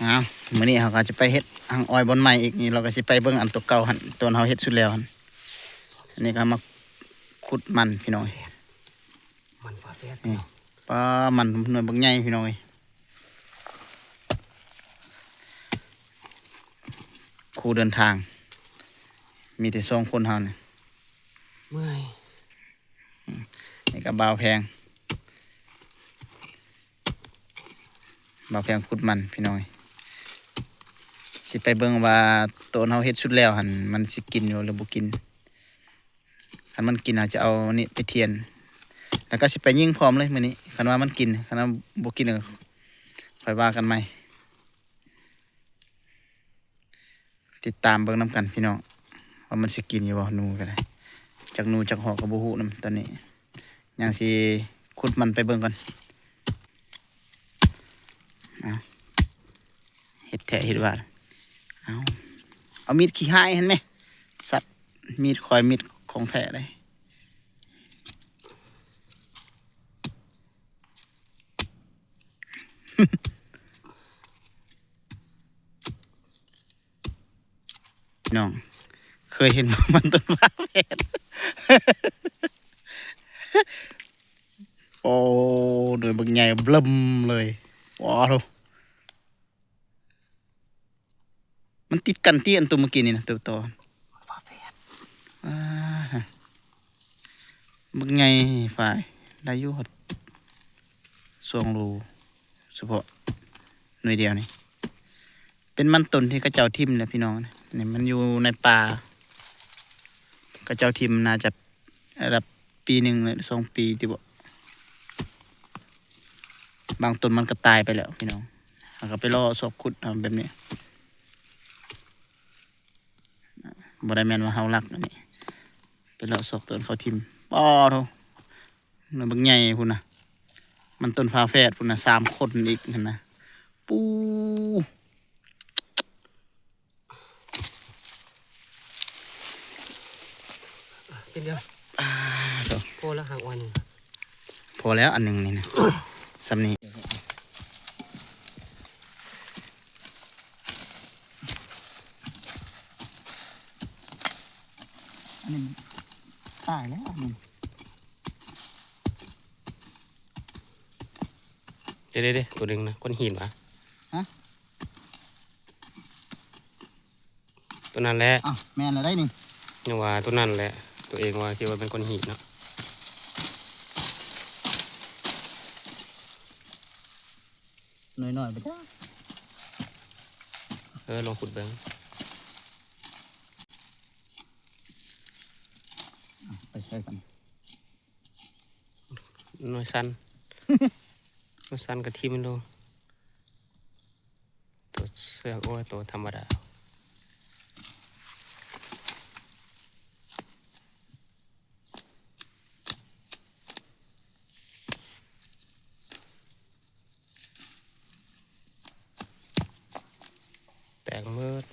ອ້າວ ມື້ນີ້ເຮົາກໍຈະໄປເຮັດຮັງອ້ອຍບ່ອນໃໝ່ອີກ. ນີ້ເຮົາກໍຊິໄປເບິ່ງອັນໂຕເກົ່າຫັ້ນ ໂຕເຮົາເຮັດສຸດແລ້ວຫັ້ນ. ອັນນີ້ກໍມາຂຸດມັນ ພີ່ນ້ອງ. ມັນຝາແຝດ ນີ້ ປາ ມັນໜ່ວຍບັກໃຫຍ່ ພີ່ນ້ອງເອີຍ. ຄູ່ເດີນທາງ ມີແຕ່ສອງຄົນເຮົານີ້. ເມື່ອຍ. ນີ້ກໍບ່າວແພງ ບ່າວແພງຂຸດມັນ ພີ່ນ້ອງເອີຍ. ຊິໄປເບິ່ງວ່າໂຕເຮົາເຮັດສຸດແລ້ວຫັ້ນ ມັນຊິກິນຢູ່ຫຼືບໍ່ກິນ. ຄັນມັນກິນ ເຮົາຈະເອົານີ້ໄປທຽນ ແລ້ວກໍຊິໄປຍິງພ້ອມເລີຍມື້ນີ້. ຄັນວ່າມັນກິນ ຄັນວ່າບໍ່ກິນ ກໍຄ່ອຍວ່າກັນໃໝ່. ຕິດຕາມເບິ່ງນຳກັນ ພີ່ນ້ອງ ວ່າມັນຊິກິນຢູ່ບໍ່. ໜູກໍໄດ້ ຈັກໜູຈັກຮອກກໍບໍ່ຮູ້ນຳ. ຕອນນີ້ຍັງຊິຂຸດມັນໄປເບິ່ງກ່ອນ. ເອົາ ເຮັດແທ້ເຮັດວ່າ. ເອົາ ເອົາມີດຂີ້ຮ້າຍຫັ້ນແມ ສັດ. ມີດຂ້ອຍ ມີດຂອງແທ້ເດ້. ນ້ອງເຄີຍເຫັນບໍ່ ມັນຕົ້ນຝາແຝດ? ໂອ້ ໜ່ວຍບັກໃຫຍ່ບຶ້ມເລີຍ. ວ້າວ ມັນຕິດກັນຕິ ອັນໂຕມື້ກີ້ນີ້ນະ ໂຕຕໍ່. ຝາແຝດ ອ່າ ບັກໃຫຍ່ຝາຍ ໄດ້ຢູ່ຮອດສອງໂລ ສະເພາະໜ່ວຍດຽວນີ້. ເປັນມັນຕົ້ນທີ່ເຂົາເຈົ້າຖິ້ມແຫຼະ ພີ່ນ້ອງ. ນີ້ມັນຢູ່ໃນປ່າ ເຂົາເຈົ້າຖິ້ມ ໜ້າຈະໄດ້ປີໜຶ່ງຫຼືສອງປີຕິບໍ. ບາງຕົ້ນມັນກໍຕາຍໄປແລ້ວ ພີ່ນ້ອງ. ເຮົາກໍໄປເລາະຊອກຂຸດເອົາແບບນີ້. ບໍ່ໄດ້ແມ່ນວ່າເຮົາລັກອັນນີ້ ໄປເລາະຊອກຕົ້ນເຂົາຖິ້ມ. ປາໂທ້ ໜ່ວຍບັກໃຫຍ່ພຸ້ນນະ. ມັນຕົ້ນຝາແຝດພຸ້ນນະ ສາມຄົນອີກຫັ້ນນະ. ປູ ເປັນດຽວ ປາໂທ້ ພໍແລ້ວ ຫາກອ່ອນ ພໍແລ້ວອັນໜຶ່ງນີ້ນະ. ສ່ຳນີ້ ອັນນີ້ຕາຍແລ້ວອັນນີ້. ເດ້ໆໆ ໂຕໜຶ່ງນະ ກ້ອນຫີນຫວາ? ຮະ? ໂຕນັ້ນແຫຼະ. ອ້າວ ແມ່ນແລ້ວໄດ໋ນີ້. ຍັງວ່າໂຕນັ້ນແຫຼະ ໂຕເອງວ່າຄິດວ່າເປັນກ້ອນຫີນເນາະ. ໜ້ອຍໆ ບໍ່ຈັກ. ເອີ ລອງຂຸດເບິ່ງ. ອ້າວ ໄປໃສກັນ? ໜ່ວຍສັ້ນ ໜ່ວຍສັ້ນກໍຖິ້ມລົງ. ໂຕເຊືອກ ໂອ້ຍ ໂຕທຳມະດາ. ແຕກໝົດ.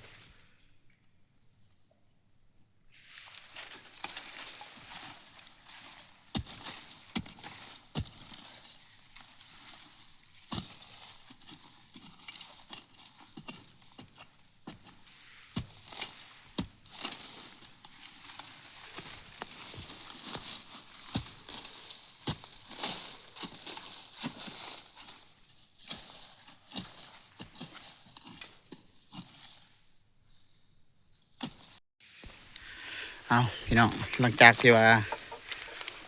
ເອົາ ພີ່ນ້ອງ ຫຼັງຈາກທີ່ວ່າ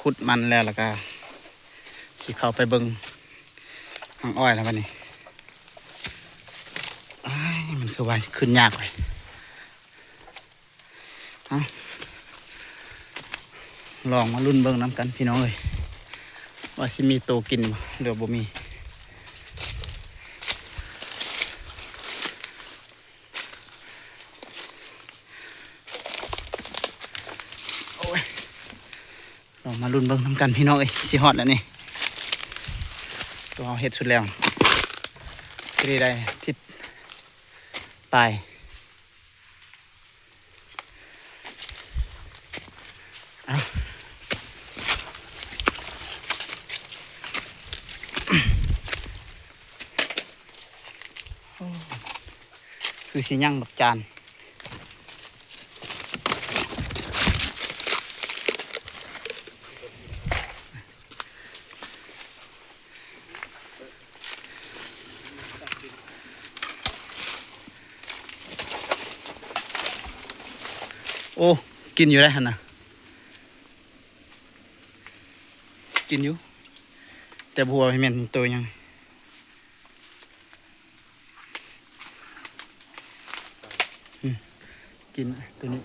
ຂຸດມັນແລ້ວ ແລ້ວກະຊິເຂົ້າໄປເບິ່ງຮັງອ້ອຍແລ້ວບັດນີ້. ອ້າຍ ມັນຄືວ່າຂຶ້ນຍາກເວີ້ຍ. ເອົາ ລອງມາລຸ້ນເບິ່ງນຳກັນ ພີ່ນ້ອງເອີຍ ວ່າຊິມີໂຕກິນບໍ່ ຫຼືວ່າບໍ່ມີ. ໂອ້ຍ ລອງມາລຸ້ນເບິ່ງນຳກັນ ພີ່ນ້ອງເອີຍ ຊິຮອດແລ້ວນີ້. ໂຕເຮົາເຮັດສຸດແລ້ວ ຊິໄດ້ທິດປາຍ. ເອົາ. ໂອ້ ຄືຊິຍັງບັກຈານ. ໂອ້ ກິນຢູ່ໄດຫັ້ນນະ ກິນຢູ່ ແຕ່ບໍ່ຮູ້ວ່າແມ່ນໂຕຫຍັງ. ອືມ ກິນໂຕນີ້.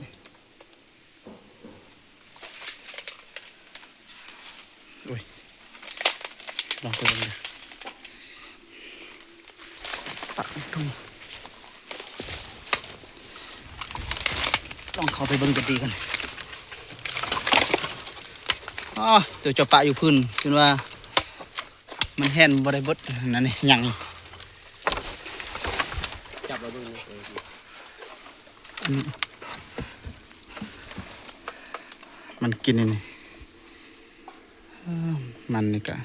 ໂອ້ຍ ລອງໄປເບິ່ງເດີ ປະ ລອງເຂົ້າໄປເບິ່ງກັນດີກັນ. ອໍ ໂຕເຈົ້າປະຢູ່ພື້ນ ຈົນວ່າມັນແລ່ນບໍ່ໄດ້ເບິດ ນັ້ນນີ້ຍັງ ຈັບມາເບິ່ງເນາະ. ອັນນີ້ມັນກິນອັນນີ້ ເອີ ມັນນີ້ກະ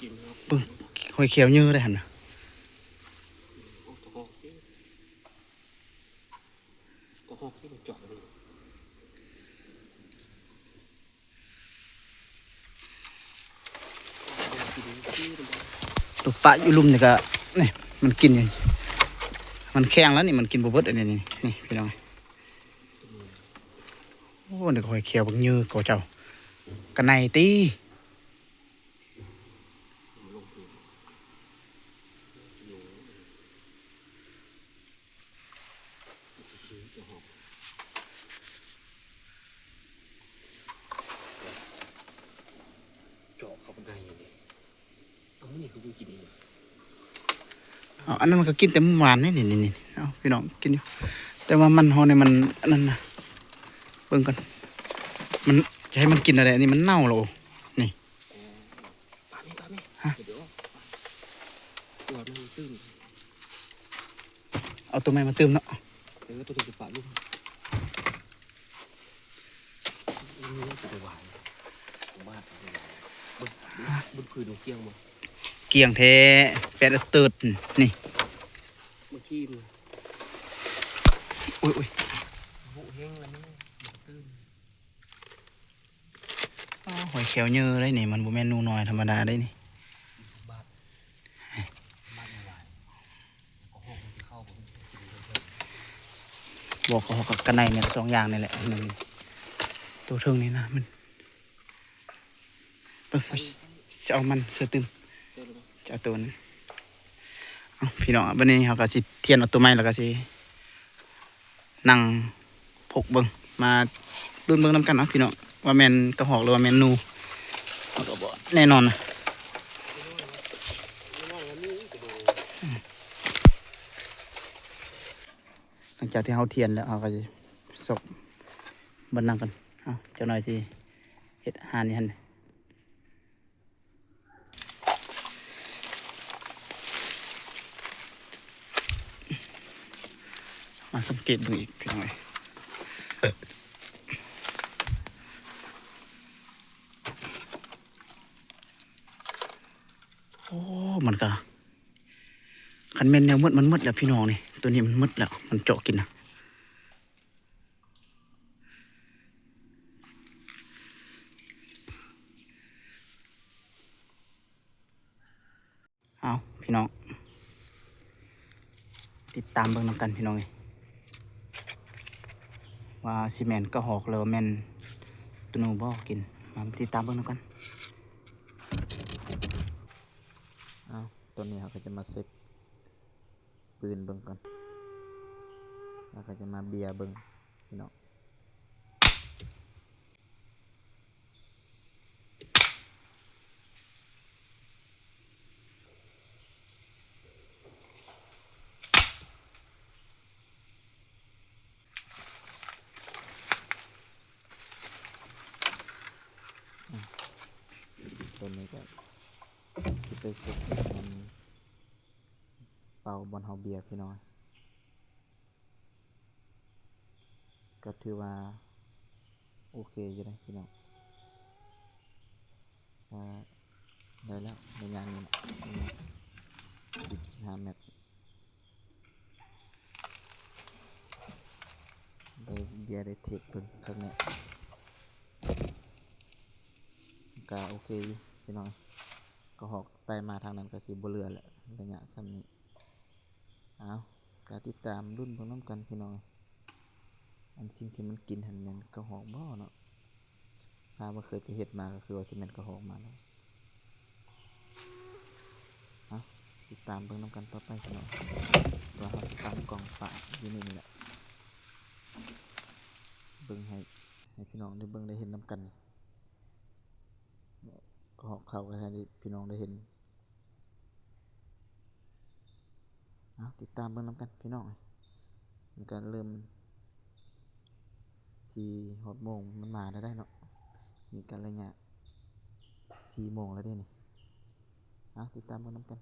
ກິນເນາະ ເບິ່ງ ຫອຍແຂ້ວເຍີໄດ້ຫັ້ນນະ. ໂຕປະຢູ່ລຸ່ມນີ້ກະ ນີ້ ມັນກິນຢູ່ ມັນແຂງແລ້ວນີ້ ມັນກິນບໍ່ເບິດອັນນີ້ ນີ້ ນີ້ ພີ່ນ້ອງ. ໂອ້ ນີ້ກະຫອຍແຂ້ວບັກເຍີກໍເຈົ້າ ກະໄນຕິ. ເຈາະເຂົ້າໄປໃນນີ້ ເອົາ ນີ້ຄືບໍ່ກິນອີກ ເອົາ ອັນນັ້ນມັນກະກິນແຕ່ມື້ວານນີ້ ນີ້ ນີ້ ນີ້ ເອົາ ພີ່ນ້ອງກິນຢູ່ ແຕ່ວ່າມັນເຮົານີ້ມັນອັນນັ້ນນະ ເບິ່ງກ່ອນ ມັນຈະໃຫ້ມັນກິນແນວໃດ ອັນນີ້ມັນເນົ່າແລ້ວ ນີ້. ປາແມ່ ປາແມ່ ຮະ ດຽວ ຕົວະມັນຕື່ມ ເອົາຕົວໃໝ່ມາຕື່ມເນາະ ເອີ ຕົວນີ້ຈະປະລຸ້ມ ເອີ ຕົວວາຍ ເບິ່ງ ເບິ່ງ ພື້ນມັນກ້ຽງບໍ່ ກ້ຽງແທ້ ແປດເຕີດ ນີ້ ເບິ່ງຂີ້ມັນ ໂອ້ຍ ໂອ້ຍ ໂຫ ແຮງລະນີ້ ຕື່ມ. ໂອ້ ຫອຍແຂ້ວເຍີໄດ໋ນີ້ ມັນບໍ່ແມ່ນໜູນ້ອຍທຳມະດາໄດ໋ນີ້ ບໍ່ ກະຮອກກັບກະໄນນີ້ສອງຢ່າງນີ້ແຫຼະ ໂຕເທິງນີ້ນະ ມັນ ເບິ່ງ ຊິເອົາມັນເສືອຕື່ມ ຈະເອົາໂຕນັ້ນ ເອົາ ພີ່ນ້ອງ ບາດນີ້ເຮົາກະຊິທຽນເອົາໂຕໃໝ່ ແລ້ວກະຊິ ນັ່ງພົກເບິ່ງ ມາລຸ້ນເບິ່ງນຳກັນເນາະພີ່ນ້ອງ ວ່າແມ່ນກະຮອກ ຫຼືວ່າແມ່ນໜູ ເຮົາກະບໍ່ແນ່ນອນນະ. ຫຼັງຈາກທີ່ເຮົາທຽນແລ້ວ ເຮົາກະຊິຊອກບ່ອນນັ່ງກັນ ເອົາ ຈັກໜ້ອຍຊິເຮັດຮ້ານຢູ່ຫັ້ນ. ມາສັງເກດເບິ່ງອີກພີ່ນ້ອງເອີຍ ໂອ້ ມັນກະ ຄັນແມ່ນແນວໝົດມັນໝົດແລ້ວພີ່ນ້ອງນີ້ ໂຕນີ້ມັນໝົດແລ້ວ ມັນເຈາະກິນນະ. ເອົາ ພີ່ນ້ອງ ຕິດຕາມເບິ່ງນຳກັນພີ່ນ້ອງເອີຍ ວ່າຊິແມ່ນກະຮອກ ຫຼືວ່າແມ່ນໂຕໜູບໍ່ກິນ ມາຕິດຕາມເບິ່ງນຳກັນ. ເອົາ ຕອນນີ້ເຮົາກະຈະມາເຊັກ ປືນເບິ່ງກ່ອນ ແລ້ວກະຈະມາເບຍເບິ່ງພີ່ນ້ອງ. ຕົວນີ້ກະຊິໄປເຊັກແມ່ນ ເປົ້າບ່ອນເຮົາເບຍພີ່ນ້ອງ ກະຖືວ່າໂອເຄຢູ່ເດ້ພີ່ນ້ອງ ກະໄດ້ ຢ່າງນີ້ນະ ສິບ ສິບຫ້າແມັດ ໄດ້ເບຍໄດ້ເທສເບິ່ງຄັກແນ່ ກະໂອເຄຢູ່ພີ່ນ້ອງ ກະຮອກໄຕ່ມາທາງນັ້ນກະຊິບໍ່ເຫຼືອແຫຼະ ໄລຍະຊ່ຳນີ້. ເອົາ ກະຕິດຕາມລຸ້ນເບິ່ງນຳກັນພີ່ນ້ອງ ອັນສິ່ງທີ່ມັນກິນຫັ້ນແມ່ນກະຮອກບໍ່ເນາະ? ຊາວວ່າເຄີຍໄປເຮັດມາ ກໍຄືວ່າຊິແມ່ນກະຮອກມາແລ້ວ. ເອົາ ຕິດຕາມເບິ່ງນຳກັນຕໍ່ໄປພີ່ນ້ອງ ແຕ່ວ່າເຮົາຊິຕັ້ງກ້ອງປະຢູ່ນີ້ນີ້ແຫຼະ ເບິ່ງໃຫ້ ໃຫ້ພີ່ນ້ອງໄດ້ເບິ່ງໄດ້ເຫັນນຳກັນ ກະຮອກເຂົ້າໃຫ້ພີ່ນ້ອງໄດ້ເຫັນ. ເອົາ ຕິດຕາມເບິ່ງນຳກັນພີ່ນ້ອງ ມັນກະເລີ່ມ ສີ່ຮອດໂມງ ມັນມາແລ້ວໄດ໋ເນາະ ນີ້ກະໄລຍະ ສີ່ໂມງແລ້ວເດ້ນີ້. ເອົາ ຕິດຕາມເບິ່ງນຳກັນ.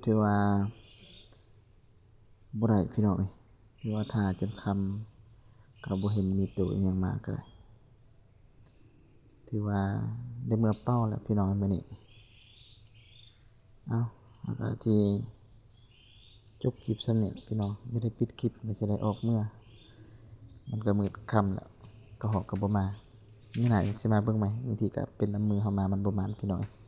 ຖືວ່າບໍ່ໄດ້ພີ່ນ້ອງເອີຍ ຖືວ່າຖ້າຈົນຄ່ຳກໍບໍ່ເຫັນມີໂຕອີ່ຫຍັງມາກໍໄດ້ ຖືວ່າໄດ້ເມືອເປົ່າແລ້ວພີ່ນ້ອງເອີຍມື້ນີ້. ເອົ້າ ເຮົາກໍຊິຈົບຄລິບສ່ຳນີ້ພີ່ນ້ອງ ຈະໄດ້ປິດຄລິບ ກໍຊິໄດ້ອອກເມືອ ມັນກໍມືດຄ່ຳແລ້ວ ກະຮອກກໍບໍ່ມາ ມື້ໜ້າກໍຊິມາເບິ່ງໃໝ່ ບາງທີກໍເປັນນຳມືເຮົາມາ ມັນບໍ່ໝານພີ່ນ້ອງເອີຍ.